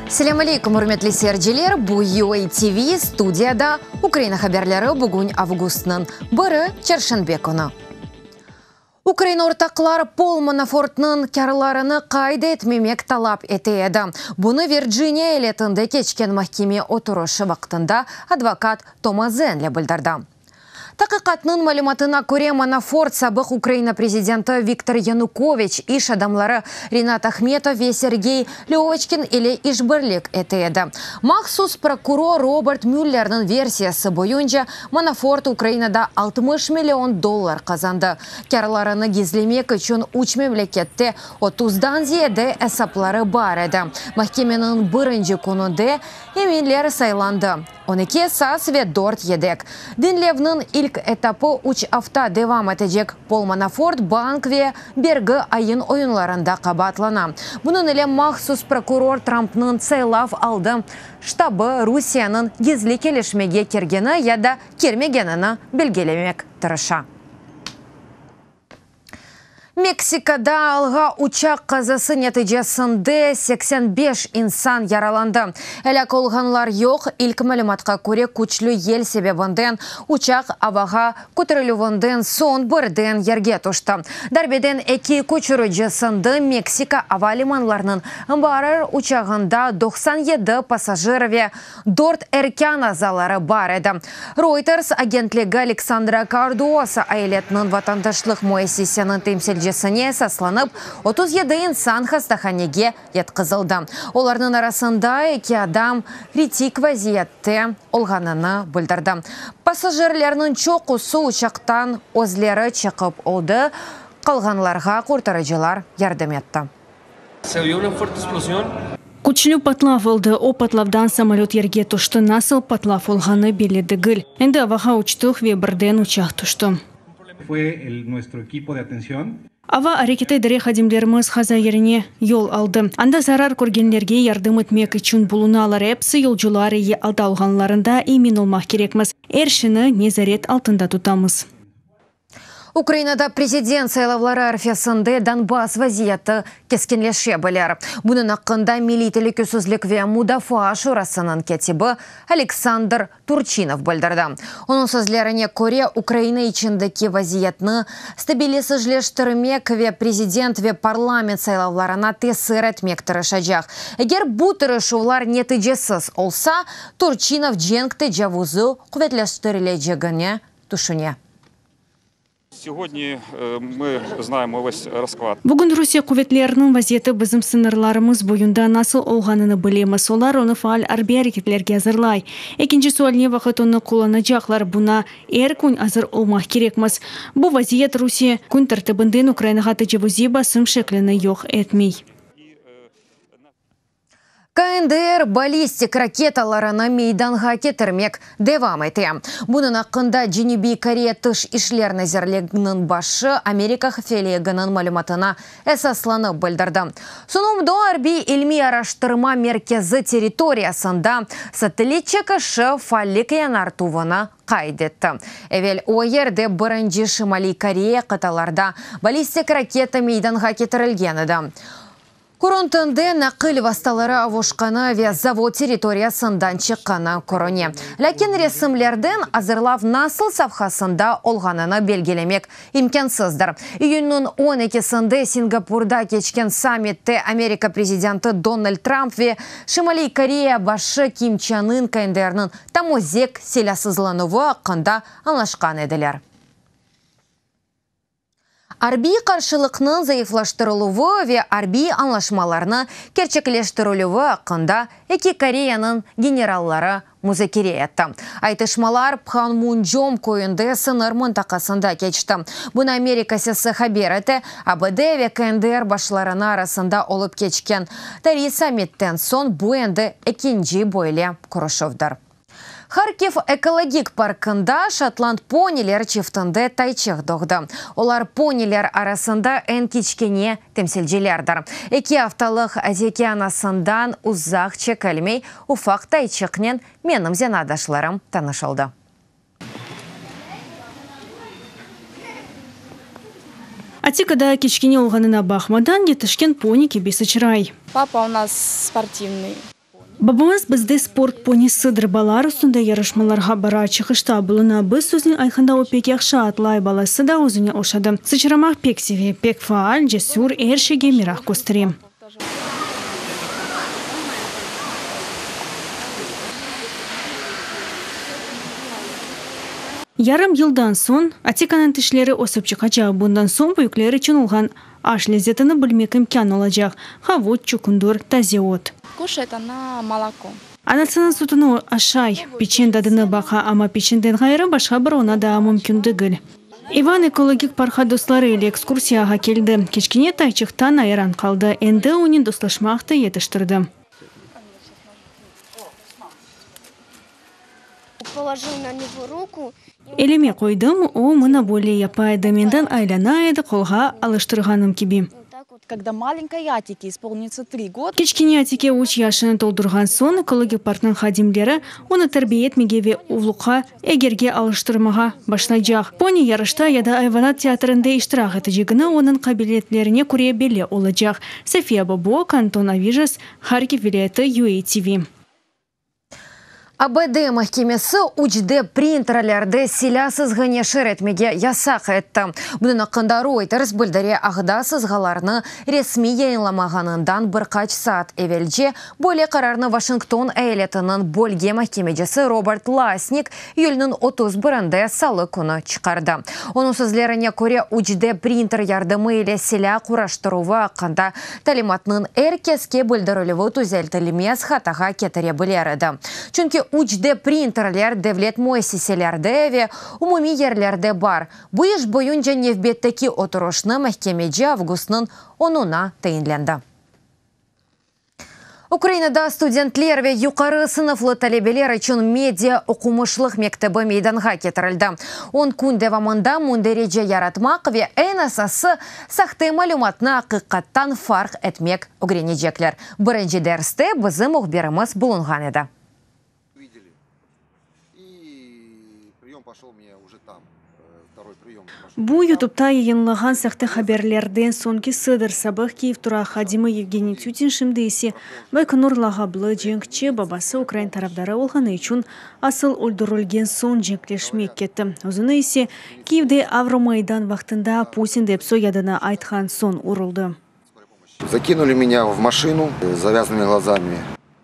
Selâm aleyküm, ürmetli seyirciler! Bu UA TV, studiyada Ukraina haberleri, bugün avgustnıñ biri, çarşenbe künü. Ukraina ortaqlar Pol Manafortnıñ kârlarını qayd etmemek talap ete edi. Bunı Virciniya eyaletinde keçken mahkeme oturışı vaqtında advokat Tomas Zenli bildirdi. Taqiqatnıñ malümatına köre, Manafort sabıq Ukraina prezidenti Viktor Yanukoviç, iş adamları Rinat Ahmetov ve Sergey Lyovoçkin ile işbirlik ete edi. Mahsus prokuror Robert Müllerniñ versiyası boyunca, Manafort Ukrainada 60 million dollar qazandı. Kârlarını gizlemek içün üç memlekette otuzdan ziyade esapları bar edi. Mahkemeniñ birinci kününde eminler saylandı. 12 esas ve dört yedek. Diñlevniñ ilk etapı üç afta devam etecek. Pol Manafort bank ve bergi ayın-oyunlarında qabaatlana. Bunıñ ile mahsus prokuror Trampnıñ saylav aldı ştabı Rusiyeniñ gizli kelişmege kirgeni ya da kirmegenini belgilemek tırışa. Meksikada alğa uçaq qazası neticesinde 85 insan yaralandı. Elâk olğanlar yoq. İlk malümatqa köre, küçlü yel sebebinden uçaq avağa köterilüvinden soñ birden yerge tüşti. Darbeden eki köçürici sındı. Meksika ava limanlarınıñ Embraer uçağında 97 passajir ve Dört erkân azaları bar edi. Reuters agentligi Aleksandra Karduosa eyaletiniñ vatandaşlıq müessiseniñ temsilcisine esaslanıp, 37 insan hastahanege yatqızıldı. Olarnıñ arasında eki adam kritik vaziyette olğanını bildirdi. Passajirlerniñ çoqusı uçaqtan özleri çıqıp oldı, qalğanlarğa qurtarıcılar yardım etti. Küçlü patlav oldı, o patlavdan samolöt yerge tüşti, nasıl patlav olğanı belli degil. Endi avağa uçtıq ve birden uçaq tüşti. Ava areketi idare hadimlerimiz qaza yerine yol aldı. Anda zarar körgenlerge yardım etmek içün bulunalar. Episi yolcular eyi alda olğanlarında emin olmaq kerekmiz. Er şeyni nezaret altında tutamız. Ukrainada prezident saylavları arfesinde Donbass vaziyeti keskinleşe bilir. Bunıñ aqqında Milliy telükesizlik ve mudafaa şurasınıñ kâtibi Oleksandr Turçinov bildirdi. Onıñ sözlerine köre, Ukraina içindeki vaziyetni stabilisizleştirmek ve prezident ve parlament saylavlarına tesir etmek tırışacaq. Eger bu tırışuvlar neticesiz olsa, Turçinov cenk tecavuzı quvetleştirilecegine tüşüne. Bugün Rusiye quvetleriniñ vaziyeti bizim sıñırlarımız boyunda nasıl olğanını bilemiz. Olar onı faal arbiy areketlerge azırlay. Ekinci sual, ne vaqıt onı qullanacaqlar? Buña er kün azır olmaq kerekmiz. Bu vaziyet Rusiye kün tertibinden Ukrainağa tecavuziy basım şeklini yoq etmey. KNDR ballistik raketalarını meydanğa ketirmek devam ete. Bunıñ aqqında Cenübiy Koreya Tış işler nazirliginiñ başı Amerika hafiyeliginiñ malümatına esaslanıp bildirdi. Sunumdo arbiy ilmiy-araştırma merkezi territoriyasında satellit çekişi fallik yañartuvını qayd etti. Evel o yerde birinci Şimaliy Koreya qıtalarda ballistik raketa meydanğa ketirilgen edi. Körüntünde naqil vastaları avuşqanı ve zavod territoriyasından çıqqanı körüne. Lâkin resimlerden azırlav nasıl safhasında olğanını belgilemek imkânsızdır. İyünniñ on ekisinde Singapurda keçken sammitte Amerika prezidenti Donald Trump ve Şimaliy Koreya başı Kim Çen In KNDR-niñ tamözek silâsızlanuvı aqqında añlaşqan ediler. Arbiy qarşılıqnıñ zayıflaştırıluvı ve arbiy añlaşmalarnı kerçekleştirilüvi aqqında eki Koreyanıñ generalları muzakere etti. Aytışmalar Phanmunjom köyünde sıñır mıntaqasında keçti. Bunı Amerika Sesi haber ete. ABD ve KNDR başlarını arasında olıp keçken tarihiy sammitten soñ bu endi ekinci böyle körüşüvdir. Harkiv ekologik parkında şotland poniler çiftinde tayçıq doğdı. Olar poniler arasında eñ kiçkene temsilcilerdir. Eki aftalıq Zeki anasından uzaq çekilmey, ufaq tayçıqnen menim zenaatdaşlarım tanış oldı. Atika daa kiçkene olğanına baqmadan, yetişken poni kibi sıçray. Papa u nas sportivnıy. Babamız bizde sport ponisidir, balalar üstünde yarışmalarğa bara, çıqışta buluna. Biz söznen aytqanda, o pek yahşı atlay, balası da özüne oşadı. Sıçramaq pek seve, pek faal, cesür, er şeyge meraq köstere. Yarım yıldan soñ Atikanıñ tişleri ösip çıqacaq, bundan soñ büyükler içün olğan aş lezetini bilmek imkân olacaq, havuç, çukundur, taze ot. Kuşayt ona moloko. Anasınıñ sütüni aşay, piçen tadını baqa, amma piçenden ğayrı başqa bir ona daa mümkün degil. İvan ekologik parkqa dostları ile ekskursiyağa keldi. Kiçkene tayçıqtan ayran qaldı, endi onen dostlaşmaq da yetiştirdi. Elime qoydım, o, mına böyle yapa edi, menden aylana edi, qolğa alıştırğanım kibi. Kiçkene Atike üç yaşını toldurğan soñ, ekologik parknıñ hadimleri onı terbiye etmege ve uvluqqa, egerge alıştırmağa başlaycaq. Poni yarışta ya da ayvanat teatrinde iştirak etecegini onıñ qabiliyetlerine köre belli olacaq. Sofiya Bobok, Anton Avijas, Harkiv vilâyeti, UATV. ABD mahkemesi 3D printerlerde silâ sızğı neşir etmege yasaq etti. Bunıñ aqqında Reuters bildire, ağda sızğılarnı resmiy yayınlamağanından bir qaç saat evelce böyle qararnı Washington eyaletiniñ bölge mahkemecisi Robert Lasnik iyülniñ 31-nde salı künü çıqardı. Onıñ sözlerine köre, 3D printer yardımı ile silâ quraştıruvı aqqında Talimatnıñ er keske bildirilüvi tüzeltilmez hatağa ketire biler edi, çünki 3D printerler devlet müessiselerde ve umumiy yerlerde bar. Bu iş boyunca nevbetteki oturışnı mahkemeci avgustnıñ onuna tayinlendi. Ukrainada studentler ve yuqarı sınıflı talebeler içün media oqumışlıq mektebi meydanğa ketirildi. On kün devamında münderice yaratmaq ve eñ esası, sahte malümatnı aqiqattan farq etmek ögrenecekler. Birinci derste bizim mühbirimiz bulunğan edi. Bu, YouTubeta yayınlağan sahte haberlerden soñkisidir. Sabıq Kyiv turaq hadimi Yevgeniy Tütin, şimdi ise Baykonur lağaplı cenkçi, babası ukrain tarafdarı olğanı içün asıl öldürilgen soñ cenkleşmek ketti. Özüni ise Kyivde Avromaydan vaqtında Putin dep soyadını aytqan soñ uruldı. Zakinuli menya v maşinu s zavязанными glazami.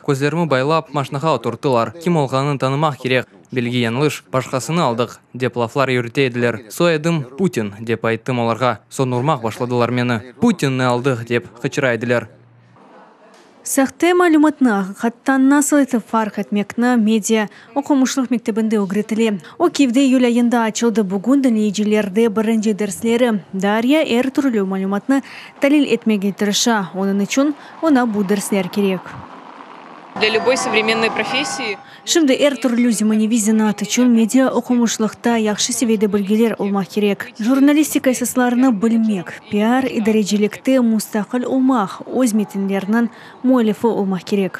Közlerimi baylap, maşnağa oturttılar. Kim olğanını tanımaq kerek, belgi yañlış, başqasını aldıq, dep laflar yürüte ediler. Soyadım Putin, dep ayttım olarğa. Soñ urmaq başladılar meni. Putinni aldıq, dep qıçıra ediler. Sahte malümatnı aqiqattan nasıl etip farq etmekni media oqumışlıq mektebinde ögretile. O, Kyivde iyül ayında açıldı. Bugün diñleyicilerde birinci dersleri. Darya er türlü malümatnı talil etmege tırışa, onıñ içün oña bu dersler kerek. Dlâ lüboy sovremennıy professii. Şimdi er türlü zemaneviy zenaat içün media oqumışlıqta yahşı seviyede bilgiler olmaq kerek. Jurnalistika esaslarını bilmek, piar, idarecilikte mustaqil olmaq, öz metinlerniñ müellifi olmaq kerek.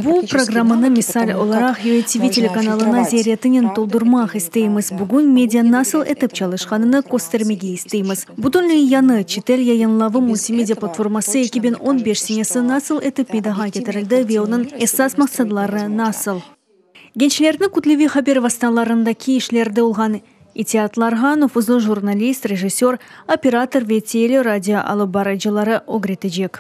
Bu programmanı misal olaraq UATV telekanalına ziyaretinen toldurmaq isteymiz. Bugün media nasıl etip çalışqanını köstermege isteymiz. Bütünley yañı çetel yayınlavı multimedia platforması 2015 senesi nasıl etip meydanğa ketirildi ve onıñ esas maqsadları nasıl? Gençlerni kütleviy haber vastalarındaki işlerde olğan itiatlarğa nufuzlı jurnalist, rejissör, operator ve tele-, radio alıp barıcıları ögretecek.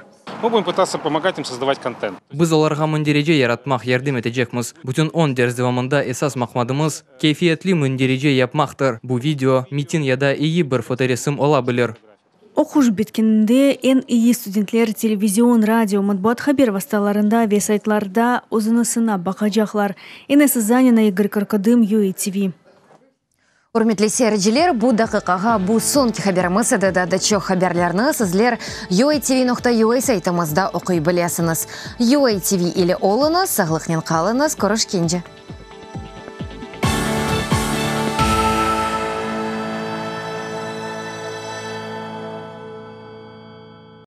Мы будем пытаться помогать им создавать контент. Biz olarğa münderice yaratmaq yardım etecekmiz. Bütün on ders devamında esas maqmadımız, keyfiyetli münderice yapmaqtır, bu video, metin ya da eyi bir fotoresim ola bilir. Oquş bitkeninde eñ eyi studentler televizion, radio, matbuat haber vastalarında ve saytlarda özüni sınap baqacaqlar. İnessa Zanina, İgor Karkodım, UATV. Ürmetli seyirciler, bu daqiqağa bu soñki haberimiz edi. Daa da çoq haberlerni sizler uatv.ua saytımızda oquy bilesiñiz. UATV ile oluñız, sağlıqnen qalıñız, körüşkence!